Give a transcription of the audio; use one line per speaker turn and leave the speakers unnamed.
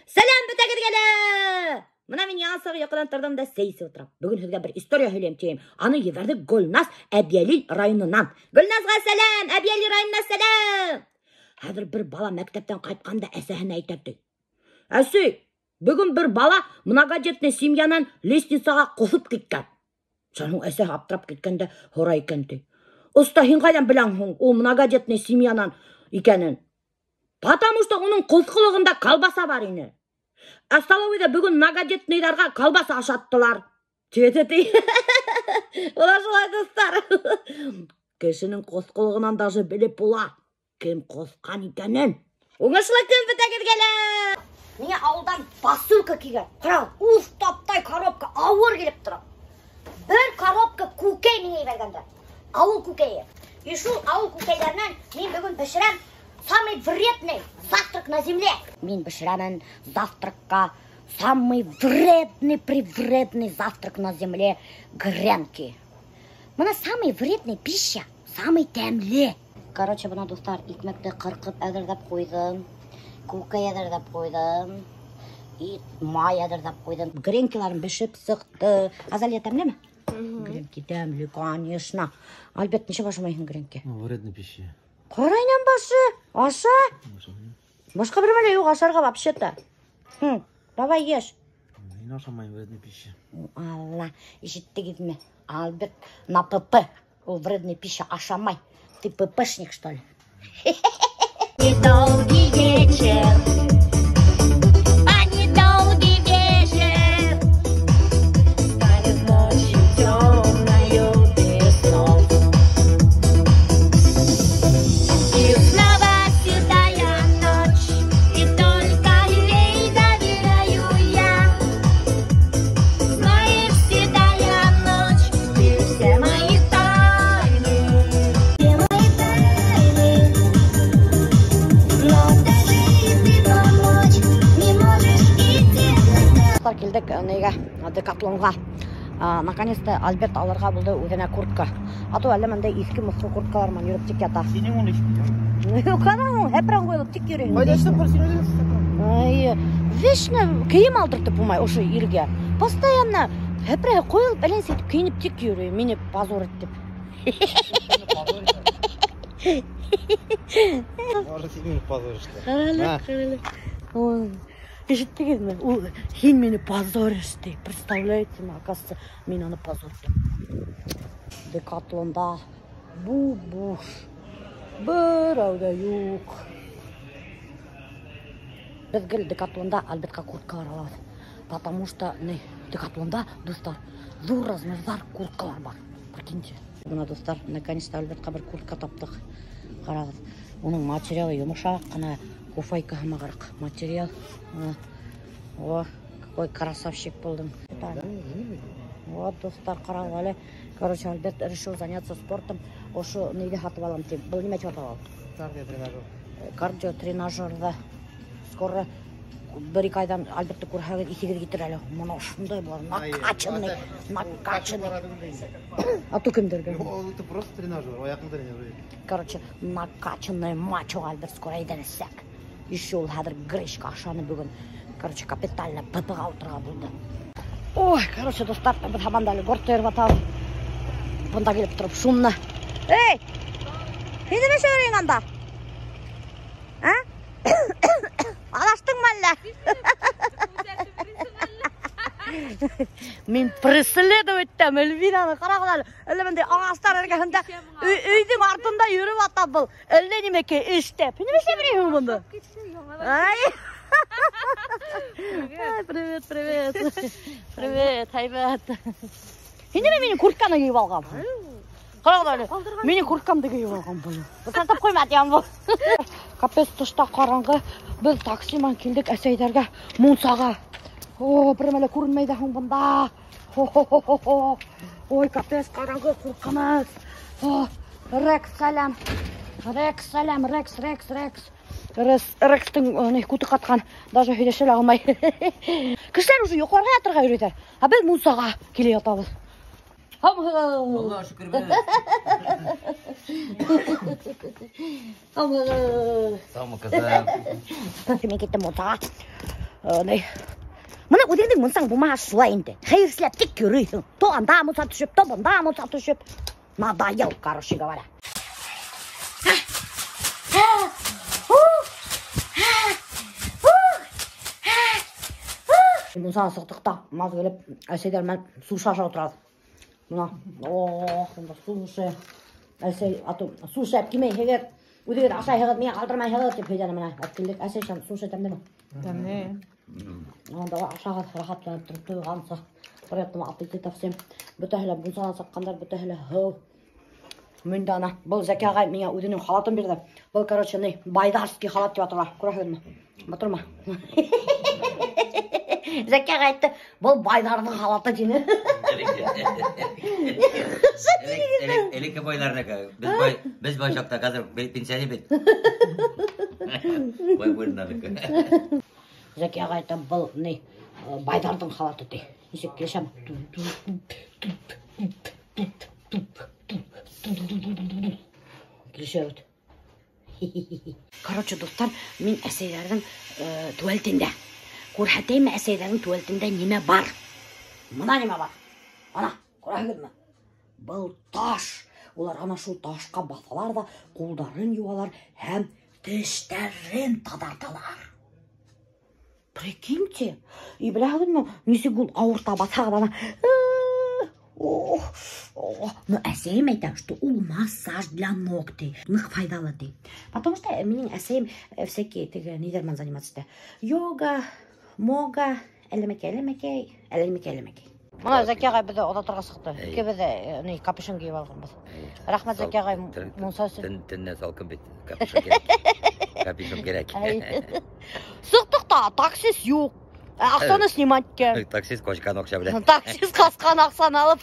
Сәләм бөтәгеҙгә лә! Бына мин яңы саҡ йоҡонан торҙом да сәй эсеп ултырам. Бөгөн һеҙгә бер история һөйләйем тием. Аны ебәрҙе Гөлназ Әбйәлил районынан. Гөлназға сәләм, Әбйәлил районына сәләм. Хәҙер бер бала мәктәптән ҡайтҡанда әсәһенә әйтә ти. Әсәй, бөгөн бер бала многодетный семьянан лестницаға ҡоҫоп киткән. Шуның әсәһе аптырап киткән дә һорай икән ти. Оста, һин ҡайҙан беләң һуң ул многодетный семьянан икәнен? Потому что уның ҡоҫҡолоғонда колбаса бар ине. Ә столовыйҙа бөгөн многодетныйҙарға колбаса ашаттылар. Тип ти. Улар шулай, дуҫтар. Кешенең ҡоҫҡолоғонан даже белеп була кем ҡоҫҡан икәнен. Уңышлы көн бөтәгеҙгә лә! Миңә ауылдан посылка килгән. Ҡара, уҫ таптай коробка ауыр килеп тора. Бер коробка күкәй миңә ебәргәндәр. Ауыл күкәйе. И шул ауыл күкәйҙәренән мин бөгөн бешерәм самый вредный завтрак на земле. Мин бешерәмен завтракка самый вредный, привредный завтрак на земле гренки. Бына самый вредный пища, самый тәмле. Короче, бына, дуҫтар, икмәкте ҡырҡып әҙерләп ҡуйҙым. Күкәй әҙерләп ҡуйҙым. И май әҙерләп ҡуйҙым. Гренкиларым бешеп сыҡты. Азалия, тәмлеме? Гренки тәмле, конечно. Альберт, нисек ашамайһың гренки?
Ну, вредная пища.
Ҡарайнан башы, аша. Башҡа бер нәмә юҡ ашарға вообще-то. Давай ешь.
Мин ашамайым вредная пища.
Алла, ишеттегеҙме? Альберт на ПП. Ул вредный пища ашамай. Ты ППшник, что ли? Недолгий вечер, а недолгий вечер станет ночью темною без снов. И снова седая ночь, и только ей доверяю я. Знаешь, седая ночь, ты все мои тайны, все мои тайны. Но даже ты помочь не можешь, и темнота. Килдек нигә, Декатлонға. Наконец-то Альберт алырға булды үҙенә куртка. А то әллә бындай иҫке моҫҡо курткалар менән йөрөп тик ята.
Һинең уны эшләй.
Ҡара, һәпрән ҡуйылып тик йөрөйһөң.
Ҡайҙа эшләп бер һин үҙең?
Ай, вечно кейем алдыртып булмай ошо иргә. Постоянно һәпрән ҡуйылып әллә нисә итеп кейенеп тик йөрөй, мине позор итеп.
Может, һин мине позоришь.
Ҡарале, ҡарале. Ой, ишеттегеҙме? Ул һин мине позоришь ти. Представляете, оказывается, мин уны позордым. Декатлонда буп-буш. Берәү ҙә юҡ. Беҙ гел Декатлонда Альбертҡа курткалар алабыҙ. Потому что не Декатлонда, дуҫтар, ҙур размерҙар курткалар бар. Прикиньте. Бына, дуҫтар, наконец-то Альбертҡа бер куртка таптыҡ. Ҡарағыҙ, уның материалы йомшаҡ ҡына, фуфайка һымағыраҡ материал. Бына. О, какой красавчик булдың. Вот, дуҫтар, ҡарағыҙ әле. Короче, Альберт решил заняться спортом. Ошо ниҙе һатып алам тип. Был нимә тип атала?
Кардиотренажер.
Кардиотренажерҙы. Скоро бер ике айҙан Альбертты күрһәгеҙ, иҫегеҙ китер әле. Бына ошондай була, накачанный, накачанный. А то кемдәргә?
Ул это просто тренажер, аяҡны тренажер.
Короче, накачанный мачо Альберт скоро әйҙәнәсәк. Еще ул хәҙер гречка ашаны бөгөн. Короче, капитально ПП-ға ултырға булды. Ой, короче, дуҫтар, беҙ һаман да әле город йөрөп ятабыҙ. Бында килеп тороп шумно. Эй! Һин нимә эшләп анда? А? Аҙаштыңмы әллә? Мин преследовать итәм Эльвираны. Ҡарағыҙ әле. Әллә бындай ағастар эргәһендә өйҙөң артында йөрөп ята был. Әллә нимәкәй эшләп. Һин нимә эшләп йөрөйһөң бында? Ай! Ай, привет, привет. Привет, һәйбәт. Һин нимә минең куртканы кейеп алғанһың? Ҡарағыҙ әле. Минең курткамды кейеп алған был. Бысратып ҡуйма тигән был. Капец, тышта ҡараңғы. Беҙ такси менән килдек әсәйҙәргә мунсаға. О, бер нәмә лә күренмәй ҙә һуң бында. Хо-хо-хо-хо. Ой, капец, ҡараңғы, ҡурҡыныс. О, Рекс, сәләм. Рекс, сәләм, Рекс, Рекс, Рекс. Рекс, Рекстың, ни, күте ҡатҡан, даже һөйләшә лә алмай. Кешеләр уже йоҡларға ятырға йөрөйҙәр. Ә беҙ мунсаға килә ятабыҙ.
Аллаға шөкөр бирә.
Һаумыһығыҙ.
Һаумы, ҡыҙым.
Мин киттем мунсаға. Бына үҙеңдең мунсаң булмаһа шулай инде. Хәйерселәп тик йөрөйһөң. То анда мунса төшөп, то бында мунса төшөп. Надоел, короче говоря. Мунсанан сыҡтыҡ та, маҙ килеп, әсәйҙәр менән суши ашап ултырабыҙ. Бына, ох, бында суши. Әсәй, ату, суши алып килмәйһегеҙ, үҙегеҙ ашайһығыҙ, миңә ҡалдырмайһығыҙ тип һөйләне менә. Алып килдек. Әсәй, шам, суши тәмлеме?
Тәмле.
Анда ашағыҙ, рәхәтләнеп тороп туйғансы. Приятного аппетита всем. Бөтәһе лә мунсанан сыҡҡандар, бөтәһе лә һыу. Мин дә ана, был Зәки ағай миңә үҙенең халатын бирҙе. Был, короче, ни, байдарский халат тип атала. Күрәһегеҙме? Матурмы? Зәки ағай әйтте, был байҙарҙың халаты тине.
Элекке байҙарҙыҡы. Беҙ бай саҡта, хәҙер пенсионер бит. Бай буйындарҙыҡы.
Зәки ағай әйтте, был ни, байҙарҙың халаты ти. Нисек килешәм? Килешә бит. Короче, дуҫтар, мин әсәйҙәрҙең туалетендә. Күрһәтәйме әсәйҙәрҙең туалетендә нимә бар? Мына нимә бар? Ана, күрәһегеҙме? Был таш. Улар ана шул ташҡа баҫалар ҙа, ҡулдарын йыуалар һәм тештәрен таҙарталар. Прикиньте. И беләһегеҙме, нисек ул ауырта баҫһағыҙ ана. Но әсәйем әйтә, что ул массаж для ног ти, ныҡ файҙалы ти. Потому что минең әсәйем всякие теге ниҙәр менән заниматься итә. Йога, мога, әлемәкәй, әлемәкәй, әлемәкәй, әлемәкәй. Мына Зәки ағай беҙҙе оҙатырға сыҡты. Икебеҙ ҙә, ни, капюшон кейеп алғанбыҙ. Рәхмәт, Зәки ағай, мунса өсөн.
Төнлә салҡын бит, капюшон кәрәк. Капюшон кәрәк.
Сыҡтыҡ та, таксист юҡ. Аҡсаны снимать икән.
Таксист ҡасҡан аҡса белән.
Таксист ҡасҡан аҡсаны алып.